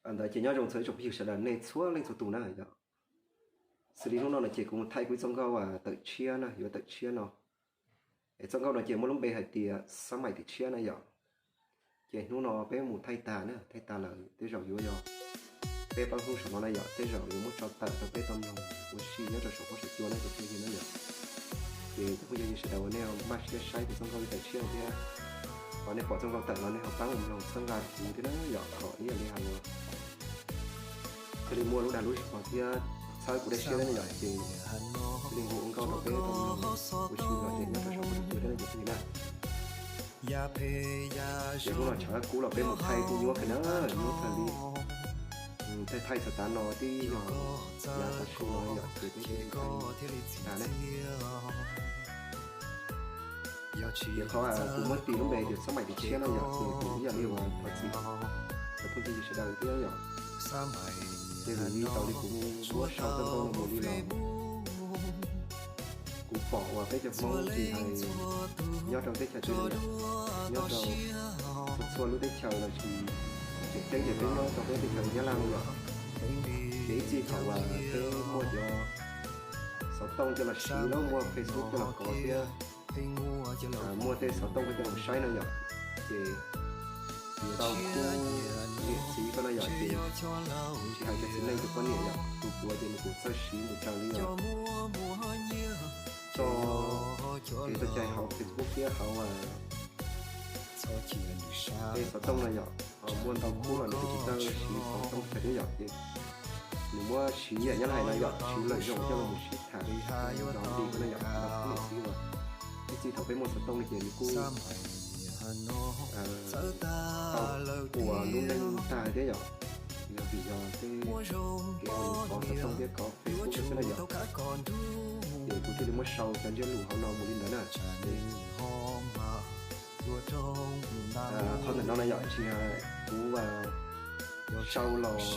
Ntawd ces nyob zoo txog ib tsoom phooj ywg sawv daws nej txhua leej txhua tus na yom. Xws li hnub no no ces kuv mus thaij kuv ib txoj nkauj tawm tshiab na, yuav tawm tshiab no. Es txoj nkauj no ces muaj lub npe hais tias xab maim tim tshiab na yom. Ces hnub no peb mus thaij tag na, thaij tag lawm tej zaum yuav yog peb plaub hnub saum no na yom, tej zaum yuav muab tso tawm rau peb tau mloog ua si nyob rau saum huab saum cua na cov phooj ywg na yom. Ces cov phooj ywg sawv daws uas nej maj siab saib kuv txoj nkauj tawm tshiab thiab, ho nej pom txoj nkauj tawm no nej ho pab mus mloog txhawb nqa kuv thiab na yom, kom ib yam li hais uas thiaj li muaj lub dag lub zog thiab txhawb kuv dej siab thiab na yom. Ces thiaj li hu ua nkauj rau peb tau mloog ua si lom zem nyob rau saum huab saum cua thiab na cov phooj ywg na. Ces hnub no tshav kub los peb mus thaij kuj nyuaj kawg na, nyuaj kawg li. Thaij thaij txog tav no twb yog yav tav su no yom, ces peb thiaj li thaij tag na. Ces qhov kuv muab tis lub npe tias xab maim tim tshiab no yom, ces kuv ib yam li uas thov txim cov phooj ywg sawv daws thiab yom. Ces vim li tau li kuv muab sau txoj nkauj no mus li los kuv pom uas peb cov Hmoob tsis hais nyob rau teb chaws twg, nyob rau txhua txhua lub teb chaws los sis tseem ceeb ces peb nyob rau peb teb chaws Nyab Laj no yom. Ces ib txij thaum uas peb muaj cov xov tooj coj los siv los muaj Facebook coj los kov thiab muaj tej xov tooj coj los saib no yom, ces tau khub niam txiv ko no yom, ces tsis hais cov txiv neej cov poj niam yom, tus puav ces nws kuj txawj siv mus raws li yom, txoj kev txoj cai hauv Facebook thiab hauv tej xov tooj no yom. Muaj ntau khub los nws kuj tsis txawj siv xov tooj thiab yom, ces nws muab siv yam Nyab Laj hais no yom, siv lawm zaum coj los mus sib tham li no li ko na yom, ntau khub niam txiv uas ib txij thaum peb muaj xov tooj no ces nws kuj tau ua lub neej tag thiab yom, yog vim yog tej kev ua kov xov tooj thiab kov Facebook xwb na yom. Ces kuv thiaj li muab sau cov ntsiab lus hauv no mus li ntawd na. Qhov ntawm no na yom, tsis kuv sau los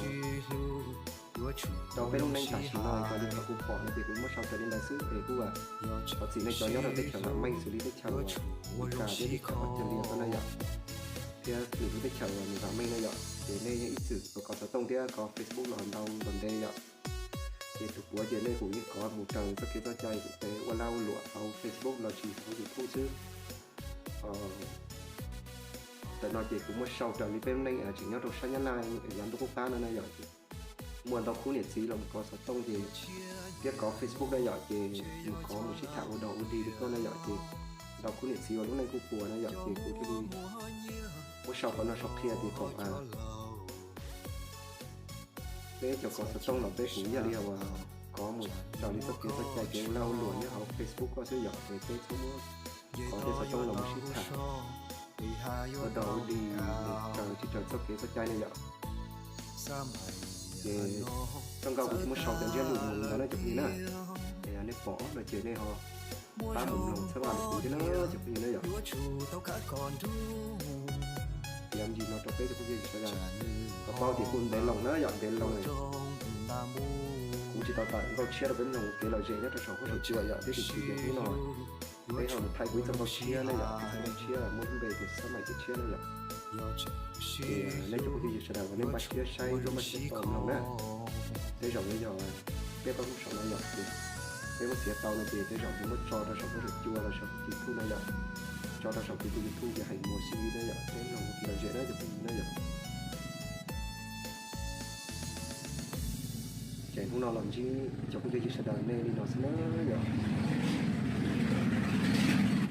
rau peb lub neej tam sim no, raws li qhov kuv pom no ces kuv muab sau raws li ntawd xwb es kuj thov txim nej cov nyob rau teb chaws vam meej xws li teb chaws Amelikas thiab teb chaws Australia ko na yom, thiab lwm lub teb chaws uas nws vam meej na yom, ces nej yeej ib txwm kov xov tooj thiab kov Facebook los ntau npaum ntev yom. Ces tus puav ces nej kuj yeej kov mus raws txoj kev txoj cai kuv ua lag ua luam hauv Facebook los sis hauv YouTube xwb. Ntawm no ces kuv muab sau raws li peb lub neej tseem nyob rau sab Nyab Laj yav ntuj qub qab no na yom. Muaj ntau khub niam txiv los kov xov tooj ces thiab kov Facebook na yom, ces mus kov mus sib tham ua dog ua dig li koj na yom, ces ntau khub niam txiv uas lub neej kuj puas na yom, ces kuv thiaj li muab sau qhov no sau qhia tias kom peb cov kov xov tooj los peb kuj yog li uas kov mus raws li txoj kev txoj cai kev ua lag ua luam nyob hauv Facebook ko xwb yom, ces peb txhob muab kov tej xov tooj los mus sib tham ua dog ua dig raws tsis raws txoj kev txoj cai na yom. Ces txoj nkauj kuv thiaj muab sau cov ntsiab lus mus li ntawd na cov phooj ywg na. Es nej pom no ces nej ho pab mus mloog txhawb nqa kuv thiab na cov phooj ywg na yom. Yog li no rau peb cov phooj ywg sawv daws kom paub tias kuv ntev loo na yom, ntev loo kuv tsis tau tawm nkauj tshiab rau peb mloog kev lom zem nyob rau saum huab saum cua yom, thiab tus txiv tias hnub no peb ho mus thaij kuv ib txoj nkauj tshiab na yom, ib txoj nkauj tshiab muaj lub npe tias xab maim tim tshiab na yom. Ces nej cov phooj ywg sawv daws uas nej npaj siab saib thiab npaj siab tos mloog na, tej zaum yuav yog peb plaub hnub saum no yom, ces peb muab txiav tau no ces tej zaum yuav muab tso rau saum huab saum cua los saum YouTube na yom, tso rau saum kuv tus YouTube tias Heem Muas Xyooj Lis na yom, peb mloog ua kev lom zem na cov phooj ywg na yom. Ces hnub no los ntsib cov phooj ywg sawv daws nej li no xwb na yom.